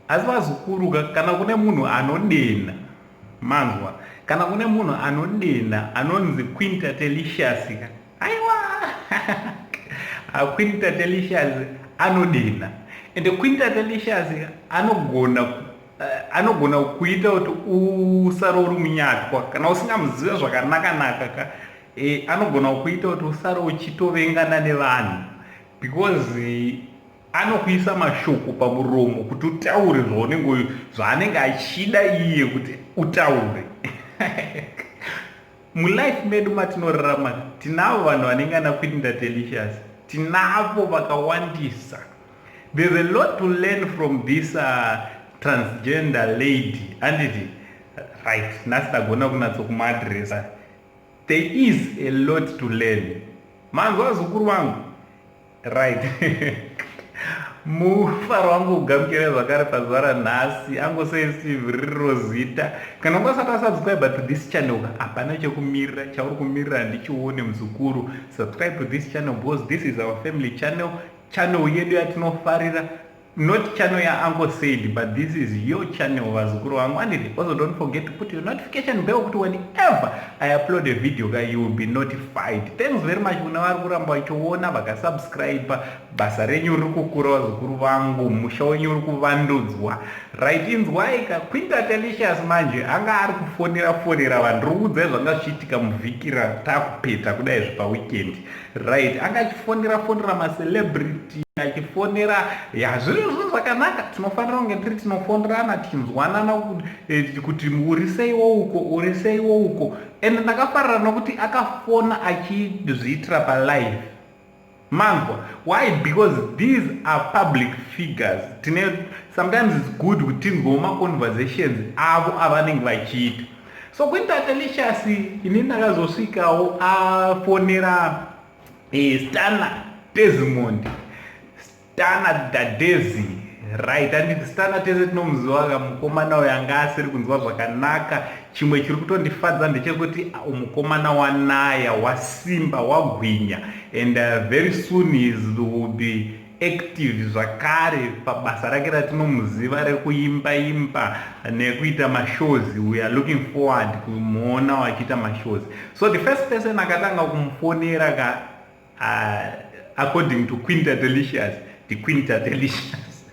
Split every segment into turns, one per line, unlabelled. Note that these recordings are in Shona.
Asi vazukuru, kana kune munhu anodena, manzwa, kana kune munhu anodena anonzi Queen Tatelicious ka, aiwa, Queen Tatelicious anodena. Ende Queen Tatelicious anogona kuita kuti usare uri munyatwa kana usingamuzive zvakanaka-naka ka. Anogona kuita kuti usare uchitovengana nevanhu because anokuisa mashoko pamuromo kuti utaure zvaunenge, zvaanenge achida iye kuti utaure. Mulife medu matinorarama tinavo vanhu vanenge ana Queen Tatelicious, tinavo vakawandisa. There's a lot to learn from this transgender lady, handiti? Right, nhasi tagona kunatsokumaadresa. There is a lot to learn, manzwa vazukuru vangu? Right, mufaro wangu kugamuchira zvakare pazuva ranhasi. Angosei Steve ririro zita. Kana unga usati wasubscribe to this channel, hapana chekumirira, chauri kumirira handichione, muzukuru. Subscribe to this channel because this is our family channel, channel yedu yatinofarira, not channel yaUncle Said, but this is your channel, vazukuru vangu, anditi? Also, don't forget to put your notification bell kuti whenever I upload a video ka, you will be notified. Thanks very much kuna vari kuramba vachiona, vakasubscribe. Basa renyu riri kukura, vazukuru vangu, musha wenyu uri kuvandudzwa. Right, inzwai ka, Queen Tatelicious manje anga ari kufonera fonera vanhu. Ndiri kuudzai zvanga zvichiitika muvhiki ratakupeta kudai zvepaweekend. Right, anga achifonera fonera macelebrity, achifonera ya zviri zvinhu zvakanaka. Tinofanira kunge tiri tinofonerana, tichinzwanana kuti uri seiwo uko, uri seiwo uko. And ndakafarira nokuti akafona achizviitira palive, manzwa? Why? Because these are public figures. Tine sometimes it's good kuti tinzwewo maconversations avo avanenge vachiita. So Queen Tatelicious, ini ndakazosvikawo afonera Stunner Desmond, Stunner Dadezi. Right, anditi? Stunner tese tinomuziva ka, mukomana uyo anga asiri kunzwa zvakanaka. Chimwe chiri kutondifadza ndechekuti mukomana wanaya, wasimba, wagwinya, and very soon he will be active zvakare pabasa rake ratinomuziva rekuimba imba nekuita mashows. We are looking forward kumuona wachiita mashows. So the first person akatanga kumufonera ka, according to Queen Tatelicious, the Queen Tatelicious.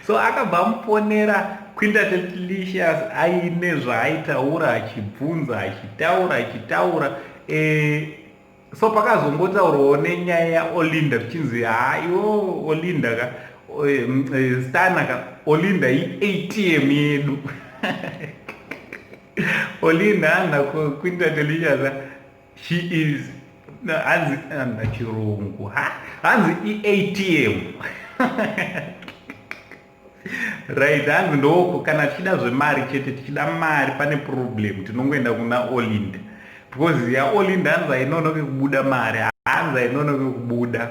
So akabva amufonera Queen Tatelicious aine zvaaitaura, achibvunza, achitaura, achitaura. So pakazongotaurwawo nenyaya yaOlinda, zvichinzi, ha, iwo Olinda ka, Stunner ka, Olinda iATM yedu. Olinda hana Queen Tatelicious, she is, hanzi chirungu, hanzi iATM. Right, hanzi ndoko kana tichida zvemari chete, tichida mari, pane problem, tinongoenda kuna Olinda because yaOlinda hanzi hainonoke kubuda mari, hanzi hainonoke kubuda.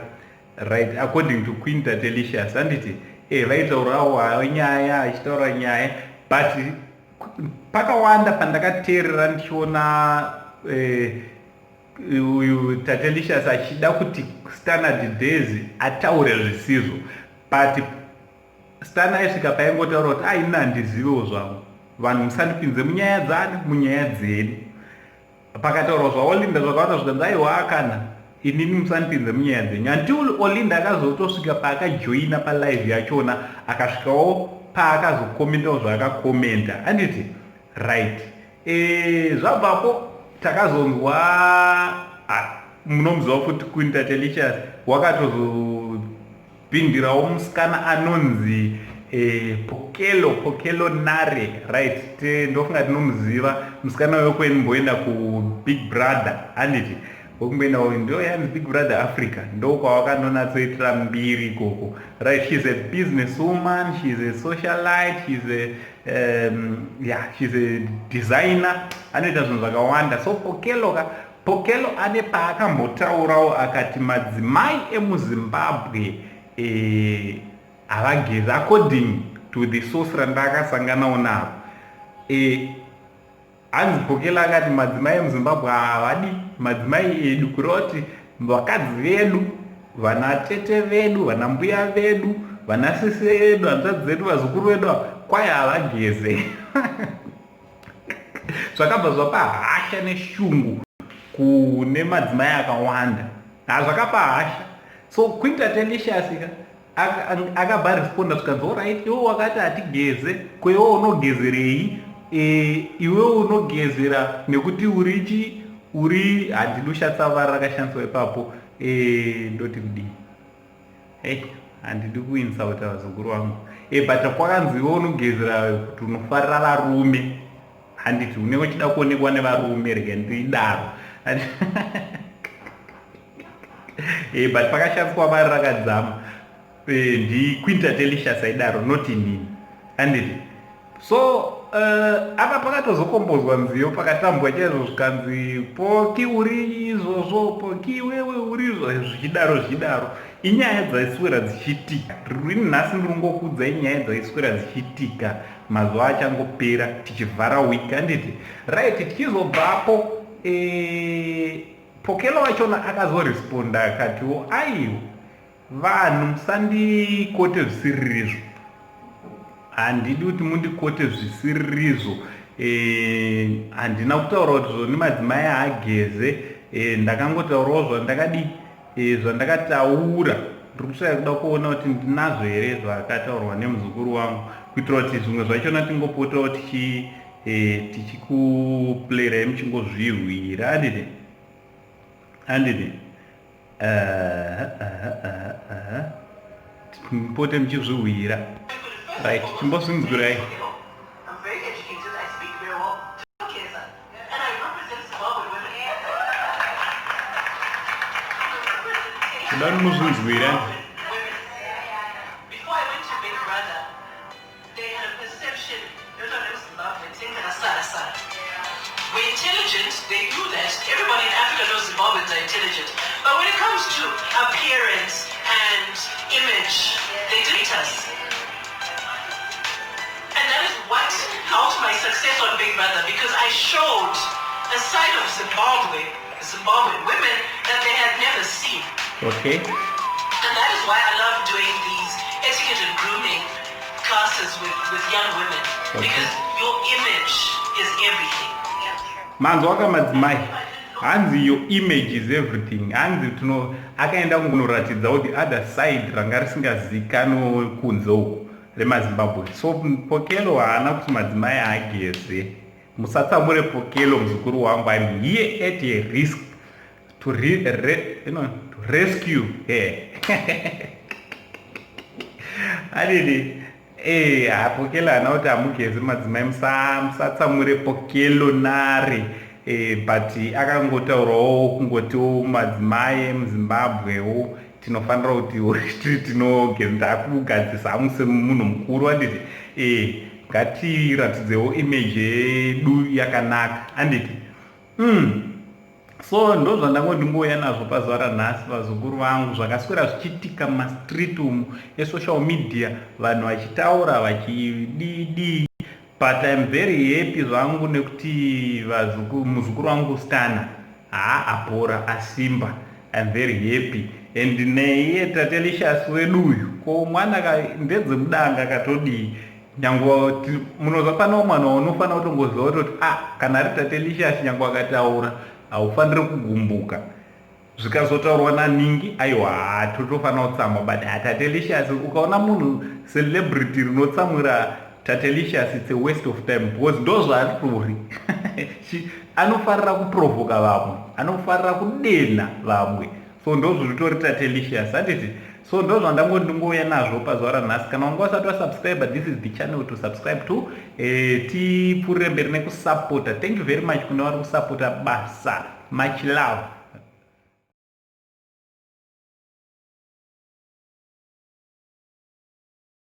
Right, according to Queen Tatelicious, handiti? Vaitaurawo nyaya, achitaura nyaya, but pakawanda pandakateerera ndichiona uyu Tatelicious achida kuti Stunner Daisy ataure zvisizvo, but Stunner aisvika paingotaura kuti aina, handizivewo zvangu, vanhu musandipinze munyaya dzani, munyaya dzedu. Pakataurwa zvaOlinda zvakawanda, zvikanzi, aiwa, kana inini musandipinze munyaya dzenyu, until Olinda akazotosvika paakajoina palive yachona, akasvikawo paakazokomentawo zvaakakomenta, handiti? Right, zvabvapo takazonzwa, munomuziva futi Queen Tatelicious wakatozopindirawo musikana anonzi Pokelo, Pokelo Nare. Right, ndofunga tinomuziva musikana wekwenimboenda kuBig Brother, handiti? Wekumboenda ndo yanzi Big Brother Africa, ndo kwawakanonatsoitira mbiri ikoko. Right, she's a business woman, she's a socialite, she's a yeah, she's a designer, anoita zvinhu zvakawanda. So Pokelo ka, Pokelo ane paakambotaurawo akati madzimai emuZimbabwe havagezi, according to the source randakasanganawo navo. Hanzi Pokelo akati madzimai emuZimbabwe havadi, madzimai edu, kureva kuti vakadzi vedu, vana tete vedu, vana mbuya vedu, Vanasisi vedu, hanzvadzi dzedu, vazukuru vedu ava kwai havageze. Zvakabva zvapa hasha neshungu kune madzimai akawanda. Hazvakapa hasha. So Queen Tatelicious ka akabva aresponda zvikanzi orit iwe wakati hatigeze ko iwe unogezerei e, iwe unogezera nekuti urichi uri handidi ushatsa vara rakashandiswa ipapo e, ndoti kudii hey, handidi kuinsauta vazukuru vangu e, but kwakanzi iwe unogezera kuti unofarira varume handiti unenge uchida kuonekwa nevarume rega ndidaro e, but pakashandiswa vari rakadzama e, ndiQuinta aidaro not inini handiti. So apa pakatozokombozwa nziyo, pakatambwa chaizvo, zvikanzi Poki uri izvozvo, Poki iwewe uri izvo, zvichidaro zvichidaro. Inyaya dzaiswera dzichiitika rini nhasi ndiri ngokudza inyaya dzaiswera dzichiitika mazuva achangopera tichivhara week handiti. Right, tichizobvapo e, Pokelo wachona akazoresponda akatiwo aiwa vanhu musandikote zvisiririzvo, handidi kuti mundikote zvisiririzvo. Handina kutaura kuti zvoni madzimai haageze e, ndakangotaurawo zvandakadi e, zvandakataura. Ndiri kusvaya kuda kuona kuti ndinazvo here zvakataurwa nemuzukuru wangu kuitira kuti zvimwe zvachona tingopotawo tichi e, tichikuplayirai muchingozvihwira handiti handiti pote muchizvihwira. Right, chimbozvinzwirai.
I'm very educated, I speak very well, Keza, and I represent Zimbabwean women. I'm a representation
Kuda kuti muzvinzwira.
Women. Before I went to Big Brother, they had a perception that I was Zimbabwe, Sara Sara. We're intelligent, they knew that. Everybody in Africa knows Zimbabweans are intelligent. But when it comes to appearance and image, they didn't us. And that is what helped my success on Big Brother, because I showed a side of Zimbabwe, Zimbabwean women, that they had never seen. And that is why I love doing these etiquette and grooming classes with young women. Because your image is everything.
Manzwa madzimai, hanzi your image is everything. Hanzi tino akaenda kunoratidzawo the other side ranga risingazikanwe kunze uku remaZimbabwe. So Pokelo haana kuti madzimai haageze. Musatsamure Pokelo muzukuru wangu. I'm here at a risk to, re, re, you know, to rescue her adidi. Eh, Pokelo haana kuti hamugezi madzimai. Musatsamure Pokelo nare e, but akangotaurawo kungotiwo madzimai emuZimbabwewo tinofanira kuti tinogeza kugadzisa hamu semunhu mukuru anditi e, ngatiratidzewo image yedu yakanaka handiti. So ndo zvandango ndingouya nazvo pazuva ranhasi vazukuru vangu, zvakaswera zvichiitika mumastreet umu esocial media, vanhu vachitaura vachididi. But I'm very happy zvangu nekuti muzukuru wangu Stana haa apora asimba. I'm very happy. And neiye Tatelicious wedu uyu ko mwana ndedzemudanga katodii nyangwe munoziva pane mwana unofanira kutongoziva kutoti ah kana ari Tatelicious nyangwe akataura haufaniri kugumbuka. Zvikazotaurwa naningi aiwa totofanira kutsamwa, but haTatelicious ukaona munhu celebrity rinotsamwira Tatelicious, it's a waste of time because ndo zvaaritori. Anofarira kuprovoka vamwe, anofarira kudena vamwe, so ndo zviritori Tatelicious handiti. So ndo zvandango ndingouya nazvo pazuva ranhasi. Kana wanga usati wasubscribe, this is the channel to subscribe to tipfuurire mberi nekusapota. Thank you very much kune vari kusapota basa. Much love.